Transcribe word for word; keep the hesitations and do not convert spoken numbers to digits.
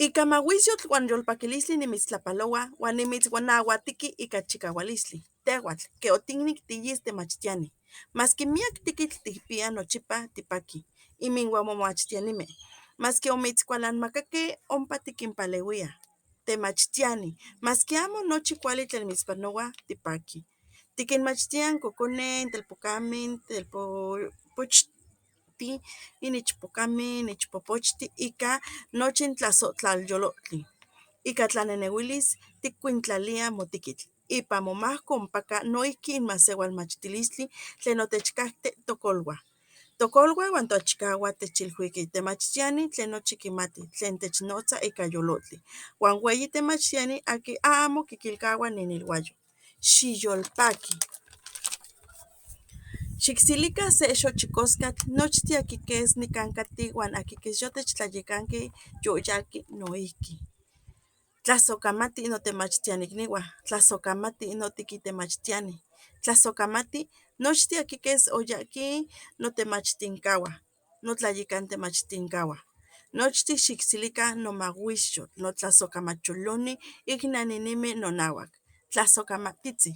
Ika mawisyotl uan yolpakilistli nimitstlapaloua uan nimitsnauatiki ika chikaualistli, tehuatl, ke otiknik tiyis temachtiani. Maski miak tikitl tikpia, nochipa tipaki inmeuan momachtianimeh. Maski omitskualanmakakeh, ompa tikinpaleuia. Temachtiani, maski amo nochi kuali tlen mitspanoa, tipaki. Tikinmachtia n kokoneh, n telpokameh, n telpopochti, n ichpokameh, n ichpopochti ika nochi n tlasohtlalyolohtli. Ika tlaneneuilis tikkuintlalia motikitl. Ipan momahko ompaka noihki n maseualmachtilistli tlen otechkakte tokolua. Tokolua uan toachikaua techilhuiki temachtiani tlen nochi kimati, tlen technotsa ika yolohtli, uan weyi temachtiani aki amo kikilkaua niniluayo. Xiyolpaki. Xiksilika se xochikoskatl nochti akikes nikan kati uan akikes yotechtlayekankeh yoyaki noihki. Tlasokamati notemachtianikniwa, tlasokamati notikitemachtiani, tlasokamati nochti akikes oyaki notemachtinkawa, notlayekantemachtinkawa. Nochti xiksilika nomawisyotl, notlasokamacholoni ik naninimi nonauak. Tlasokamatitzi.